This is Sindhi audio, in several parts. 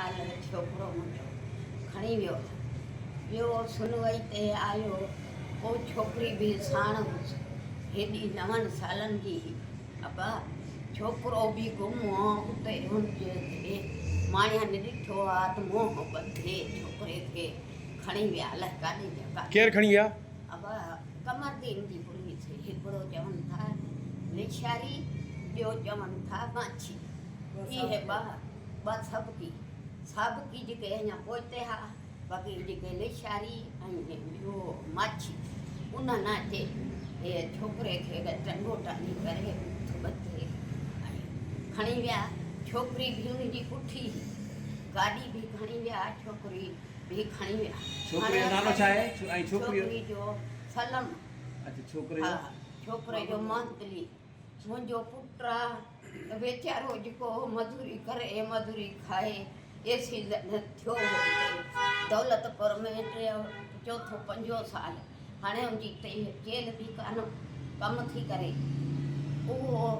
ڪالهه ڇوڪرو منهنجو کڻي ويو. ٻيو سنوئي تي آيو. پوء ڇوڪري به ساڻ هيس. هيڏي نون سالن جي هئي. ابا، ڇوڪرو به گم هو. اتي هن جي کي ماڻهن ڏٺو آ ته منهن ٻڌي ڇوڪري کي کڻي ويا. الائي ڪاڏي جا ڪاڏي. ڪير کڻي ويا؟ ابا، قمردين جي پوليس. هڪڙو چون ٿا لشاري، ٻيو چون ٿا ماڇي. اهي ٻه. ٻه سبقي، سابقي جيڪي اڃا پوئتي ها، باقي جيڪي لشاري ۽ ٻيو ماڇي، انهن اچي هي ڇوڪري کي ٽنگو ٽانگي ڪري اٿ ٻڌي ۽ کڻي ويا. ڇوڪري به ان جي پٺي هئي. گاڏي به کڻي ويا، ڇوڪري به کڻي ويا. ڇوڪري جو نالو ڇا آهي ۽ ڇوڪري جو؟ ڇوڪري جو سلم. اڇا ڇوڪري جو؟ ها ڇوڪري جو مهندلي. منهنجو پٽ آ ويچارو جيڪو مزوري ڪري مزوري کائي ايڪسيڊنٽ ٿيو هو اتي دولت پور ۾ ٽيون چوٿون پنجون سال هاڻي ان جي چيلهه به ڪانه ڪم ٿي ڪري اهو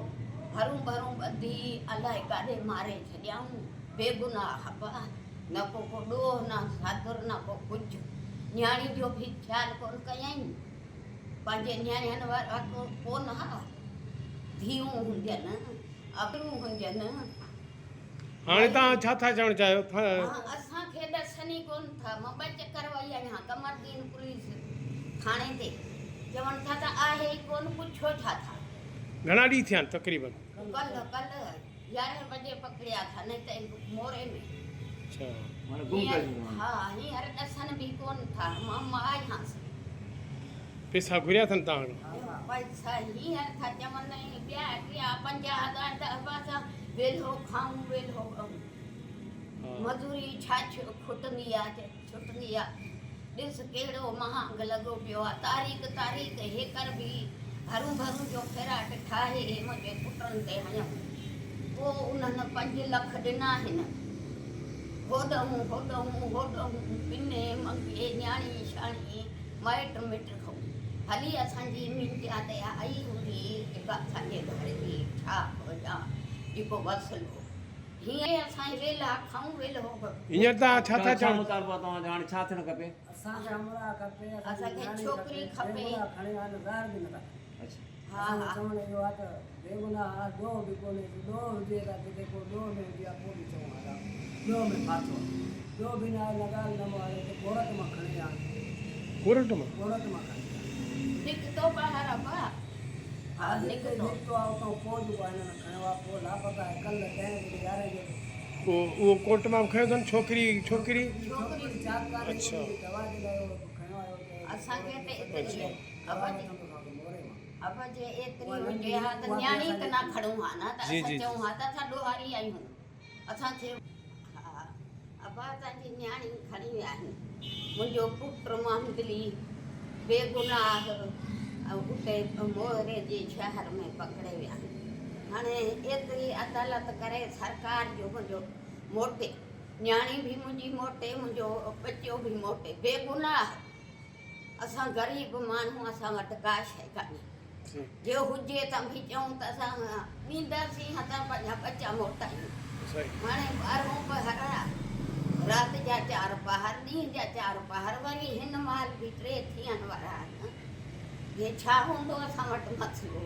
هرون ڀرون ٻڌي الائي ڪاڏي ماري ڇڏيائون بيگناهه ابا نه ڪو ڪو ڏوهه نه سادر نه ڪو ڪجهه نياڻي جو به خيال ڪونه ڪيائين پنهنجي نياڻين وارا ڪونه ها، ڌيئون هوندين، ابرون هوندين. هاڻي توهان ڇا ٿا چوڻ چاهيو؟ اسان کي ڏسن ئي ڪونه ٿا. مان ٻه چڪر وئي آهيان قمردين پوليس ٿاڻي تي، چون ٿا ته آهي ئي ڪونه، پڇو ڇا ٿا. گهڻا ڏينهن ٿيا آهن تقريبن؟ ڪلهه ڪلهه يارهين بجي پڪڙيا ٿا، نه ته موري ۾. اڇا. معنيٰ گم ڪري ڇڏيو ها هينئر ڏسن به ڪونه ٿا، مان ماء آهيانس. پئسا گهريا اٿن توهان کان؟ پئسا هينئر ٿا چون ۽ ٻيا ٽيا پنجاهه هزار ته ابا اسان ويلهو کائون ويلهو ڳئون. مزوري ڇا کٽندي آ ڇٽندي آ. ڏس ڪهڙو مهانگ لڳو پيو آ. تاريخ تاريخ هيڪر به هرون ڀرون جو ڦيراٽ ٺاهي منهنجي پٽن تي هنيو. پوء انهن پنج لک ڏنا هن. هوڏهون هوڏهون هوڏهون پني منگي نياڻي شاڻي مائٽ مٽ کئون هلي اسان جي مينٽيا تي آئي هوندي جيڪا اسان جي گهر جي ڇاپ يا جيڪو وسلو هينئر اسان ويلا کائون ويلو هينئر توهان ڇا ٿا ڇا چوڻ مطالبو آهي توهان جو هاڻي ڇا ٿيڻ کپي؟ اسان کي همراهه کپي اسان کي ڇوڪري کپي. بيگناهه کڻي آيا آهن زهر به نٿا کڻن. اڇا. ها اسان جو ها. چوڻ اهو آهي ته بيگناهه آهي ڏوهه به ڪونهي ڏوهه هجي ته جتي ڪو ڏوهه نه هجي ها پوء به چئون ها ته ڏوهه ۾ ڦاٿو آهي. ڏوهه به نه آهي نه ڳالهه نه مهاڙي ته ڪورٽ مان کڻي آيا آهن. ڪورٽ مان؟ ڪورٽ مان کڻي آيا آهن. نڪتو ٻاهر ابا. ها ها جتي نڪتو. نڪتو آهي اتان پوء جيڪو آهي هنن کنيو آهي پوء لاپتا آهي ڪلهه ڏهين بجي يارهين بجي. پوء اهو ڪورٽ مان به کنيو اٿن ڇوڪري ڇوڪري؟ ڇوڪري ڇاڪاڻ اڇا. دوا جي لاء اهو کنيو آيو ته اسان کي ته ايتري دوا وٺندو سان ته موري مان. ابا جي ايتري هجي ها ته نياڻي ته نه کڻون ها نه ته جي اسان جي چئون ها ته اسان ڏوهاري آهيون اسان کي ها ابا اسان جي نياڻي کڻي ويا آهن منهنجو پٽ محمد علي بيگناهه اتي موري جي شهر ۾ پڪڙي ويا آهن هاڻي ايتري عدالت ڪري سرڪار جو منهنجو موٽي نياڻي به منهنجي موٽي منهنجو ٻچو به موٽي بيگناهه اسان غريب ماڻهو اسان وٽ ڪا شيء ڪانهي جي هجي ته به چئون ته اسان ڏينداسين هٿان پنهنجا ٻچا موٽايون هاڻي ٻارهون پهر آ رات جا چار پهر ڏينهن جا چار پهر وري هن مهل به ٽي ٿيڻ وارا آهن هي ڇا هوندو اسان وٽ مسئلو.